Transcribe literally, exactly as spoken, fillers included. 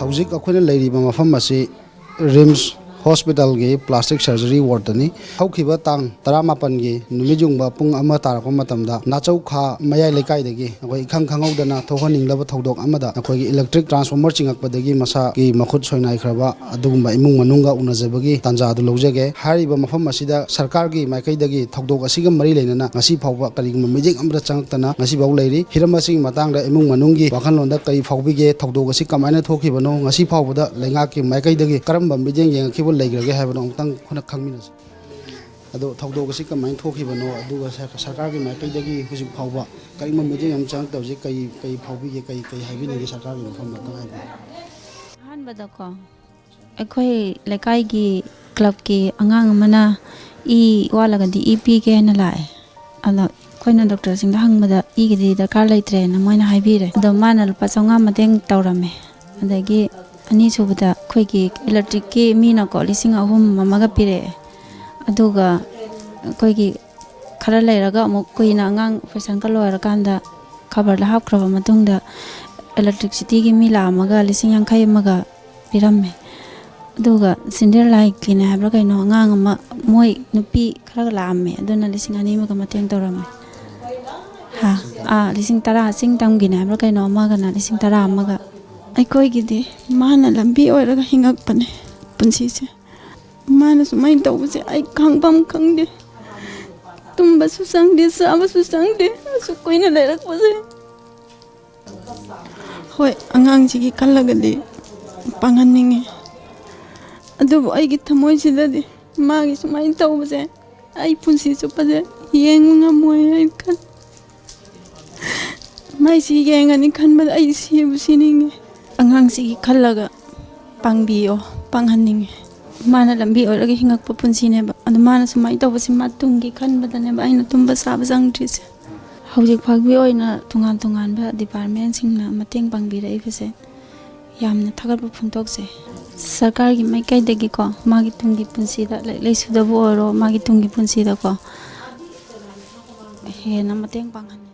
ꯍꯧꯖꯤꯛ ꯑꯩꯈꯣꯏꯅ ꯂꯩꯔꯤꯕ ꯃꯐꯝ ꯑꯁꯤ ꯔꯤꯝꯁ ꯍꯣꯁꯄꯤꯇꯥꯜꯒꯤ ꯄ꯭ꯂꯥꯁꯇꯤꯛ ꯁꯔꯖꯔꯤ ꯋꯥꯔꯗꯇꯅꯤ꯫ ꯍꯧꯈꯤꯕ ꯇꯥꯡ ꯇꯔꯥꯃꯥꯄꯟꯒꯤ ꯅꯨꯃꯤꯠ ꯌꯨꯡꯕ ꯄꯨꯡ ꯑꯃ ꯇꯥꯔꯛꯄ ꯃꯇꯝꯗ ꯅꯥꯆꯧ ꯈꯥ ꯃꯌꯥꯏ ꯂꯩꯀꯥꯏꯗꯒꯤ ꯑꯩꯈꯣꯏ ꯏꯈꯪ ꯈꯪꯍꯧꯗꯅ ꯊꯣꯛꯍꯟꯅꯤꯡꯗꯕ ꯊꯧꯗꯣꯛ ꯑꯃꯗ ꯑꯩꯈꯣꯏꯒꯤ ꯏꯂꯦꯛꯇ꯭ꯔꯤꯛ ꯇ꯭ꯔꯥꯟꯁꯐꯣꯔꯃꯔ ꯆꯤꯡꯉꯛꯄꯗꯒꯤ ꯃꯁꯥꯒꯤ ꯃꯈꯨꯠ ꯁꯣꯏꯅꯥꯏꯈ꯭ꯔꯕ ꯑꯗꯨꯒꯨꯝꯕ ꯏꯃꯨꯡ ꯃꯅꯨꯡꯒ ꯎꯅꯖꯕꯒꯤ ꯇꯥꯟꯖꯥꯗꯨ ꯂꯧꯖꯒꯦ꯫ ꯍꯥꯏꯔꯤꯕ ꯃꯐꯝ ꯑꯁꯤꯗ ꯁꯔꯀꯥꯔꯒꯤ ꯃꯥꯏꯀꯩꯗꯒꯤ ꯊꯧꯗꯣꯛ ꯑꯁꯤꯒ ꯃꯔꯤ ꯂꯩꯅꯅ ꯉꯁꯤ ꯐꯥꯎꯕ ꯀꯔꯤꯒꯨꯝꯕ ꯃꯤꯠꯌꯦꯡ ꯑꯃꯠꯇ ꯆꯪꯉꯛꯇꯅ ꯉꯁꯤꯐꯥꯎ ꯂꯩꯔꯤ꯫ ꯍꯤꯔꯝ ꯑꯁꯤꯒꯤ ꯃꯇꯥꯡꯗ ꯏꯃꯨꯡ ꯃꯅꯨꯡꯒꯤ ꯋꯥꯈꯜꯂꯣꯟꯗ ꯀꯔꯤ ꯐꯥꯎꯕꯤꯒꯦ? ꯊꯧꯗꯣꯛ ꯑꯁꯤ ꯀꯃꯥꯏꯅ ꯊꯣꯛꯈꯤꯕꯅꯣ? ꯉꯁꯤ ꯐꯥꯎꯕꯗ ꯂꯩꯉꯥꯛꯀꯤ ꯃꯥꯏꯀꯩꯗꯒꯤ ꯀꯔꯝꯕ ꯃꯤꯠꯌꯦꯡ ꯌꯦꯡꯉꯛꯈꯤꯕ ꯂꯩꯈ꯭ꯔꯒꯦ ꯍꯥꯏꯕꯗꯣ ꯑꯃꯨꯛꯇꯪ ꯑꯩꯈꯣꯏꯅ ꯈꯪꯃꯤꯟꯅꯁꯤ꯫ ꯑꯗꯣ ꯊꯧꯗꯣꯛ ꯑꯁꯤ ꯀꯃꯥꯏꯅ ꯊꯣꯛꯈꯤꯕꯅꯣ, ꯑꯗꯨꯒ ꯁꯔ-, ꯁꯔꯀꯥꯔꯒꯤ ꯃꯥꯏꯀꯩꯗꯒꯤ ꯍꯧꯖꯤꯛ ꯐꯥꯎꯕ ꯀꯔꯤꯒꯨꯝꯕ ꯃꯤꯠꯌꯦꯡ ꯑꯃ ꯆꯪꯉꯛꯇꯕꯁꯤ ꯀꯔꯤ, ꯀꯔꯤ ꯐꯥꯎꯕꯤꯒꯦ? ꯀꯔꯤ, ꯀꯔꯤ ꯍꯥꯏꯕꯤꯅꯤꯡꯒꯦ ꯁꯔꯀꯥꯔꯒꯤ ꯃꯐꯝꯗ? ꯑꯝꯇꯪ ꯍꯥꯏꯕꯤꯌꯨ꯫ ꯑꯍꯥꯟꯕꯗꯀꯣ, ꯑꯩꯈꯣꯏ ꯂꯩꯀꯥꯏꯒꯤ ꯀ꯭ꯂꯕꯀꯤ ꯑꯉꯥꯡ ꯑꯃꯅ ꯏ ꯋꯥꯠꯂꯒꯗꯤ ꯏ ꯄꯤꯒꯦ ꯍꯥꯏꯅ ꯂꯥꯛꯑꯦ꯫ ꯑꯗꯣ ꯑꯩꯈꯣꯏꯅ ꯗꯣꯛꯇꯔꯁꯤꯡꯗ ꯍꯪꯕꯗ ꯏꯒꯤꯗꯤ ꯗꯔꯀꯥꯔ ꯂꯩꯇ꯭ꯔꯦꯅ ꯃꯣꯏꯅ ꯍꯥꯏꯕꯤꯔꯦ꯫ ꯑꯗꯣ ꯃꯥꯅ ꯂꯨꯄꯥ ꯆꯥꯝꯃꯉꯥ ꯃꯇꯦꯡ ꯇꯧꯔꯝꯃꯦ꯫ ꯑꯗꯒꯤ ꯑꯅꯤꯁꯨꯕꯗ ꯑꯩꯈꯣꯏꯒꯤ ꯏꯂꯦꯛꯇ꯭ꯔꯤꯛꯀꯤ ꯃꯤꯅꯀꯣ ꯂꯤꯁꯤꯡ ꯑꯍꯨꯝ ꯑꯃꯒ ꯄꯤꯔꯛꯑꯦ꯫ ꯑꯗꯨꯒ ꯑꯩꯈꯣꯏꯒꯤ ꯈꯔ ꯂꯩꯔꯒ ꯑꯃꯨꯛ ꯀꯨꯏꯅ ꯑꯉꯥꯡ ꯑꯣꯄꯔꯦꯁꯟꯒ ꯂꯣꯏꯔꯀꯥꯟꯗ ꯈꯕꯔꯗ ꯍꯥꯞꯈ꯭ꯔꯕ ꯃꯇꯨꯡꯗ ꯏꯂꯦꯛꯇ꯭ꯔꯤꯛꯁꯤꯇꯤꯒꯤ ꯃꯤ ꯂꯥꯛꯑꯝꯃꯒ ꯂꯤꯁꯤꯡ ꯌꯥꯡꯈꯩ ꯑꯃꯒ ꯄꯤꯔꯝꯃꯦ꯫ ꯑꯗꯨꯒ ꯁꯤꯟꯗ꯭ꯔꯦꯂꯥꯏꯒꯤꯅꯦ ꯍꯥꯏꯕ꯭ꯔꯥ ꯀꯩꯅꯣ, ꯑꯉꯥꯡ ꯑꯃ, ꯃꯣꯏ ꯅꯨꯄꯤ ꯈꯔꯒ ꯂꯥꯛꯑꯝꯃꯦ, ꯑꯗꯨꯅ ꯂꯤꯁꯤꯡ ꯑꯅꯤ ꯑꯃꯒ ꯃꯇꯦꯡ ꯇꯧꯔꯝꯃꯦ꯫ ꯍꯥ? ꯑꯥ, ꯂꯤꯁꯤꯡ ꯇꯔꯥ ꯆꯤꯡ ꯇꯝꯒꯤꯅꯦ ꯍꯥꯏꯕ꯭ꯔꯥ ꯀꯩꯅꯣ, ꯑꯃꯒꯅ ꯂꯤꯁꯤꯡ ꯇꯔꯥ ꯑꯃꯒ꯫ ꯑꯩꯈꯣꯏꯒꯤꯗꯤ ꯃꯥꯅ ꯂꯝꯕꯤ ꯑꯣꯏꯔꯒ ꯍꯤꯡꯉꯛꯄꯅꯦ ꯄꯨꯟꯁꯤꯁꯦ꯫ ꯃꯥꯅ ꯁꯨꯃꯥꯏꯅ ꯇꯧꯕꯁꯦ ꯑꯩ ꯈꯥꯡꯐꯝ ꯈꯪꯗꯦ꯫ ꯇꯨꯝꯕꯁꯨ ꯆꯪꯗꯦ, ꯆꯥꯕꯁꯨ ꯆꯪꯗꯦ, ꯑꯁꯨꯛ ꯀꯨꯏꯅ ꯂꯩꯔꯛꯄꯁꯦ꯫ ꯍꯣꯏ, ꯑꯉꯥꯡꯁꯤꯒꯤ ꯈꯜꯂꯒꯗꯤ ꯄꯥꯡꯍꯟꯅꯤꯡꯉꯤ, ꯑꯗꯨꯕꯨ ꯑꯩꯒꯤ ꯊꯃꯣꯏꯁꯤꯗꯗꯤ ꯃꯥꯒꯤ ꯁꯨꯃꯥꯏꯅ ꯇꯧꯕꯁꯦ ꯑꯩ ꯄꯨꯟꯁꯤ ꯆꯨꯞꯄꯁꯦ ꯌꯦꯡꯕ ꯉꯝꯃꯣꯏ ꯍꯥꯏꯅ ꯈꯜꯂꯤ꯫ ꯃꯥꯏꯁꯤ ꯌꯦꯡꯉꯅꯤ ꯈꯟꯕꯗ ꯑꯩ ꯁꯤꯕꯨ ꯁꯤꯅꯤꯡꯉꯦ꯫ ꯑꯉꯥꯡꯁꯤꯒꯤ ꯈꯜꯂꯒ ꯄꯥꯡꯕꯤꯌꯣ, ꯄꯥꯡꯍꯟꯅꯤꯡꯉꯦ꯫ ꯃꯥꯅ ꯂꯝꯕꯤ ꯑꯣꯏꯔꯒ ꯍꯤꯡꯉꯛꯄ ꯄꯨꯟꯁꯤꯅꯦꯕ, ꯑꯗꯨ ꯃꯥꯅ ꯁꯨꯃꯥꯏꯅ ꯇꯧꯕꯁꯤ ꯃꯥ ꯇꯨꯡꯒꯤ ꯈꯟꯕꯗꯅꯦꯕ ꯑꯩꯅ ꯇꯨꯝꯕ ꯆꯥꯕ ꯆꯪꯗ꯭ꯔꯤꯁꯦ꯫ ꯍꯧꯖꯤꯛ ꯐꯥꯎꯒꯤ ꯑꯣꯏꯅ ꯇꯣꯉꯥꯟ ꯇꯣꯉꯥꯟꯕ ꯗꯤꯄꯥꯔꯠꯃꯦꯟꯁꯤꯡꯅ ꯃꯇꯦꯡ ꯄꯥꯡꯕꯤꯔꯛꯏꯕꯁꯦ ꯌꯥꯝꯅ ꯊꯥꯒꯠꯄ ꯐꯣꯡꯗꯣꯛꯆꯩ꯫ ꯁꯔꯀꯥꯔꯒꯤ ꯃꯥꯏꯀꯩꯗꯒꯤꯀꯣ, ꯃꯥꯒꯤ ꯇꯨꯡꯒꯤ ꯄꯨꯟꯁꯤꯗ, ꯂꯥꯏꯔꯤꯛ ꯂꯥꯏꯁꯨꯗꯕꯨ ꯑꯣꯏꯔꯣ, ꯃꯥꯒꯤ ꯇꯨꯡꯒꯤ ꯄꯨꯟꯁꯤꯗꯀꯣ ꯍꯦꯟꯅ ꯃꯇꯦꯡ ꯄꯥꯡꯍꯟꯅꯤꯡꯉꯤ꯫